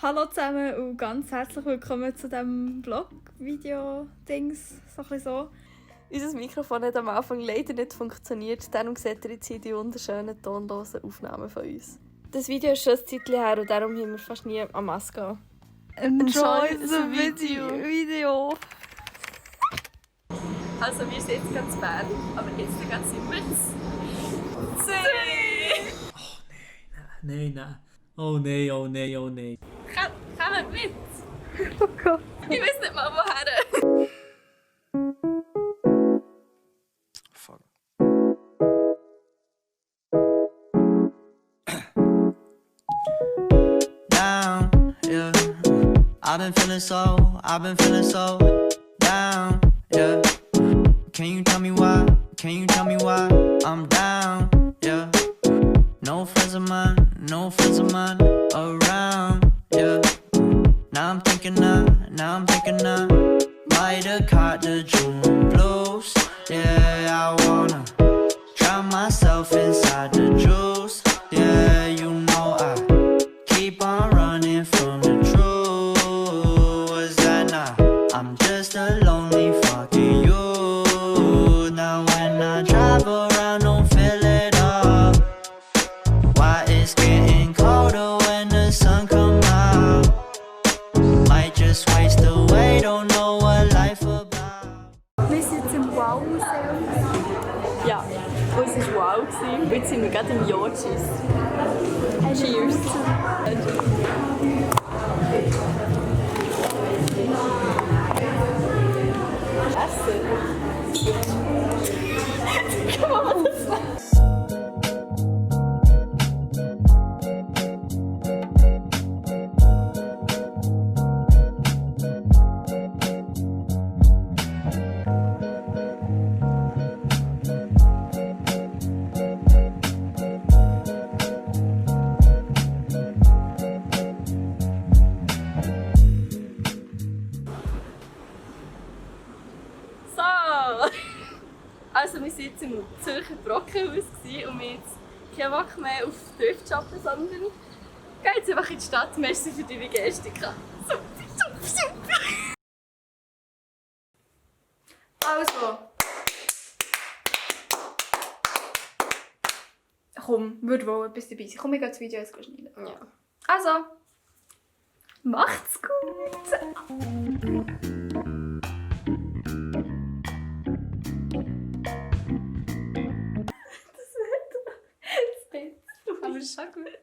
Hallo zusammen und ganz herzlich willkommen zu diesem Vlog-Video-Dings, so ein bisschen so. Unser Mikrofon hat am Anfang leider nicht funktioniert, darum seht ihr jetzt hier die wunderschönen, tonlosen Aufnahmen von uns. Das Video ist schon ein Zeitchen her und darum haben wir fast nie am Maske. Enjoy the video! Also wir sind jetzt ganz Bern, aber jetzt sind wir jetzt Nein. Oh nein. Kommt mit! Oh Gott. Ich weiß nicht mal woher. Fuck. Down, yeah. I've been feeling so down, yeah. Can you tell me why? I'm down, yeah. No friends of mine around, yeah. Now I'm thinking I might have caught the June blues. Yeah, I wanna drown myself inside the juice. Yeah, you know I keep on running from the truth. Was that not? I'm just a lonely fucking you. Now when I drive around, don't fill it up. Why it's getting colder when the sun come out? Might just waste away, don't know what life about. Wir sind jetzt im Wow-Museum. Ja, uns war wow. Und jetzt sind wir gerade im Yochis. Cheers! So! Also wir waren jetzt im Zürcher Brockenhaus und wir haben jetzt keinen Bock mehr auf Düfte shoppen, sondern gehen jetzt einfach in die Stadt. Merci für deine Gestik. Super! Also. Komm, würde wohl etwas dabei sein. Komm, ich gehe das Video jetzt schneiden. Ja. Also. Macht's gut! Aber es ist schon gut.